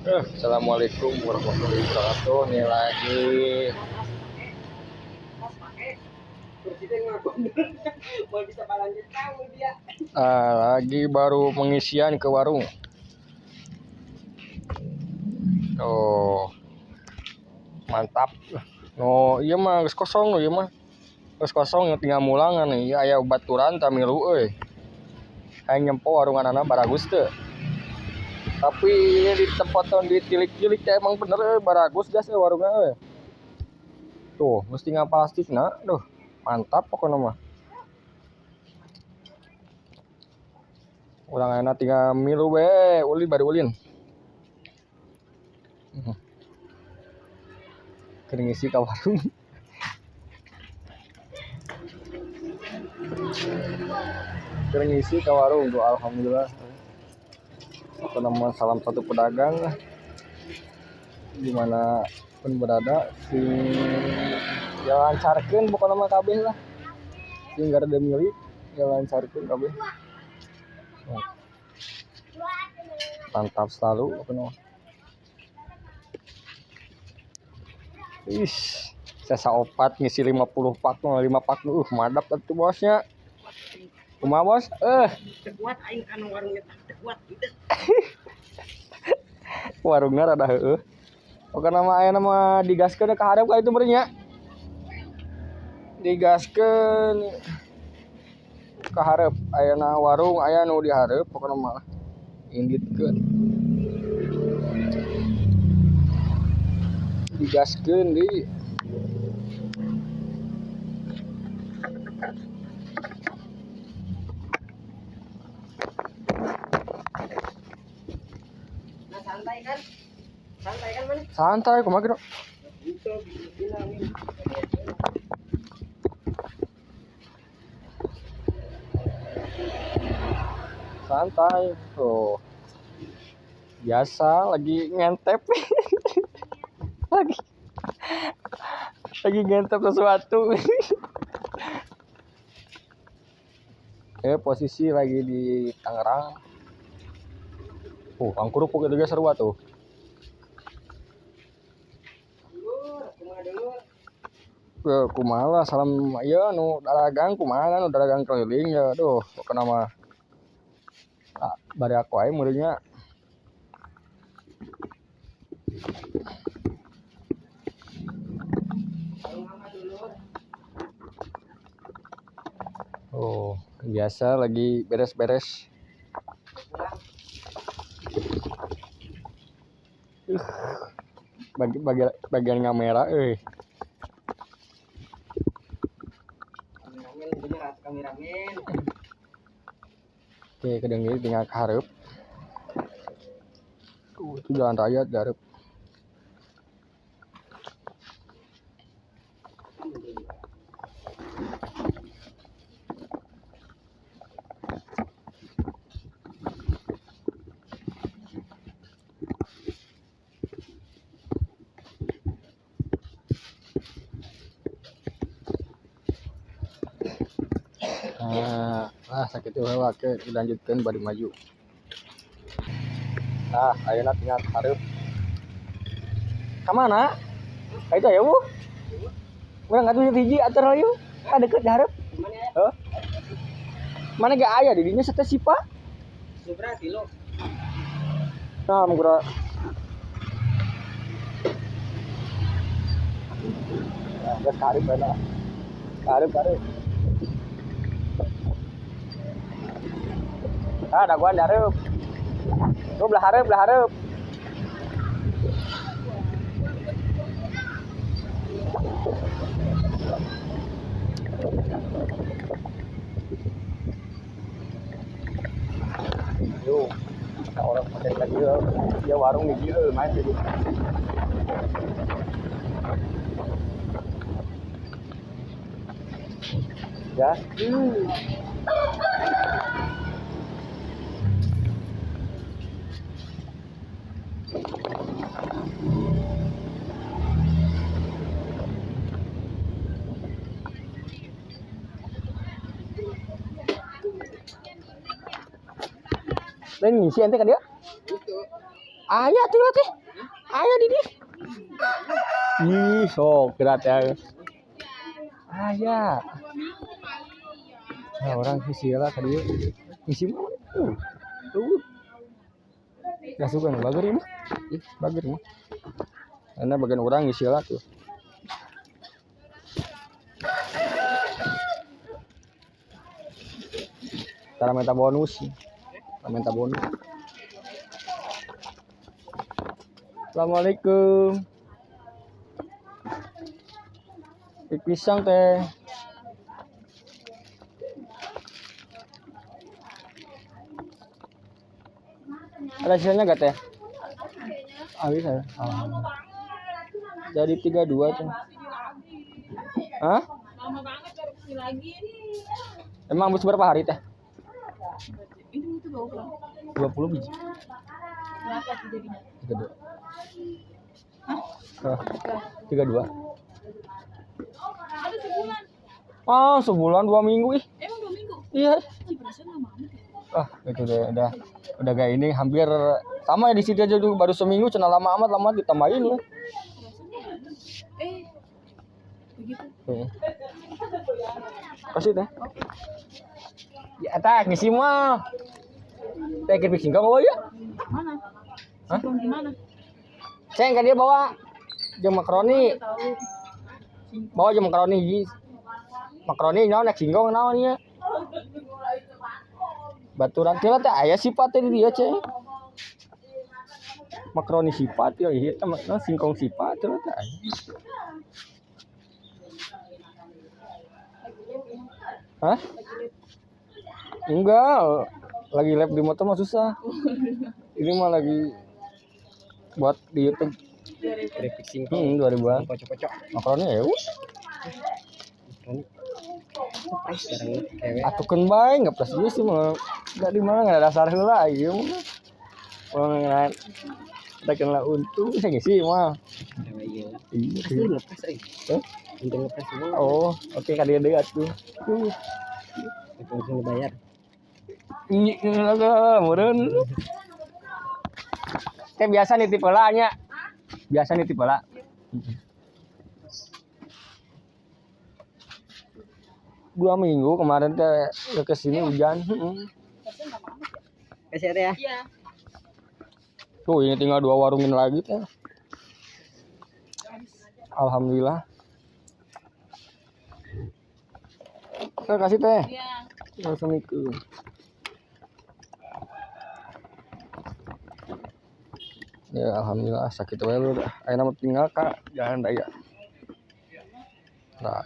Assalamualaikum warahmatullahi wabarakatuh. Ini lagi lagi baru pengisian ke warung. Oh, mantap. No, iya mah geus kosong no, ieu mah. Geus kosong tinggal mulangan nih. Iya aya baturan tamilu euy. Hayang nyempo warunganana baragus teu. Tapi ini di tempat ditilik-tilik teh emang bener euy baragus gas euy warungna euy. Tuh, mesti tinggal plastikna. Duh, mantap pokoknya mah. Urang ayeuna tinggal milu we, ulin bari ulin. Keur ngisi ka warung. Keur ngisi ka warung tuh, alhamdulillah. Apa nama salam satu pedagang lah. Dimana pun berada sing ya lancarkeun pokokna mah kabeh lah. Sing garede milik ya lancarkeun kabeh. Oh. Mantap selalu pokokna mah. Ih, sesa opat ngisi 50 pak, 5 pak, madap atuh bosnya. Kumaha bos? Kuat aing anu warungnya teh kuat gitu. Warungna rada heueuh. Pokona mah aya nama digaskeun ka hareup ka itu meureun nya. Digaskeun ka hareup, ayeuna warung aya nu di hareup pokona mah inditkeun. Digaskeun di Nah, santai kan? Santai kan mana? Santai kumaha kitu? Santai tuh. Biasa lagi ngentep. Lagi ngentep sesuatu. Posisi lagi di Tangerang. Oh, angkurupuk itu juga seru tuh. Kumaha lah, salam ya nu daragang kumaha nu daragang keliling ya, aduh pokona mah. Ah, bari aku ae meureunnya. Oh, biasa lagi beres-beres. Bagian kamera euy. Kameramen bener atuh kameramen. Oke, kedeng ieu tinggal ka hareup. Tuh, itu jalan raya di hareup. Nah, sakit heula ke dilanjutkeun bari maju. Nah, ayeuna tinggal hareup. Ka mana? Ka itu aya eueuh. Urang atuh hiji atur hayu. Ka deukeut di hareup. Heuh. Mana ge aya di dinya teh sipa? Subra kilo. Nah, mun geura. Nah, geus ka hareup ayeuna. Ka hareup, ka hareup. Ah, daguan hareup. Tuh belah hareup, belah hareup. Yo, orang pakai lagi ya warung di dia main gitu. Ya. Lain ngisi ente kan dia? Itu. Aya tuh teh. Aya di dieu. Ih, sok geura teh. Aya. Nah, orang ngisi lah ka dieu. Ngisi mah. Tuh. Gak suka nu bager ieu mah. Ih, bager mah. Karena bagian orang ngisi lah tuh. Cara minta bonus. Cara minta bonus. Assalamualaikum. Pik pisang teh. Ada sisanya gak teh? Habis ya. Jadi 32 tuh. Hah? Lama banget cari kesini lagi. Emang habis berapa hari teh? Ini itu 20. 20 biji. Berapa tuh jadinya? 32. Hah? 32. Ada sebulan. Ah, sebulan 2 minggu ih. Emang 2 minggu? Iya. Ih, perasaan lama amat ya. Ah, itu deh, udah kayak ini hampir sama ya di situ aja dulu baru seminggu cenah lama amat lama ditambahin lah. Begitu. Kasih teh. Ya teh ngisi mah. Teh keripik singkong bawa ya? Mana? Hah? Singkong gimana? Ceng kan dia bawa jeung makaroni. Bawa jeung makaroni hiji. Makaroni naon nek singkong naon ieu? Baturan teh teh aya sifat teh di dieu ceng. Makaroni sifat ya ieu teh mah singkong sifat teh teh aya. Hah? Enggak, lagi lab di motor mah susah. Ini mah lagi buat di YouTube. Keripik singkong. 2000-an. Pocok-pocok. Makaroni ya us. Makaroni. Ngepres sekarang cewek. Atukeun bae ngepres ieu sih mah. Enggak di mana enggak ada dasar heula ieu mah. Urang ngeunaan rek lah untung saya ngisi mah. Cewek ieu. Iya. Asli ngepres euy. Hah? Untung ngepres semua. Oh, oke ka dieu deui atuh. Untung sing dibayar. Ini meureun. Teh biasa nitip heula nya. Biasa nitip heula. 2 minggu kemarin teh ke sini hujan. Kasih teh ya. Iya. Tuh ini tinggal 2 warungin lagi teh. Alhamdulillah. Terima kasih teh. Iya. Assalamualaikum. Ya alhamdulillah sakit wae udah. Ayeuna mah tinggal ka jalan raya. Nah.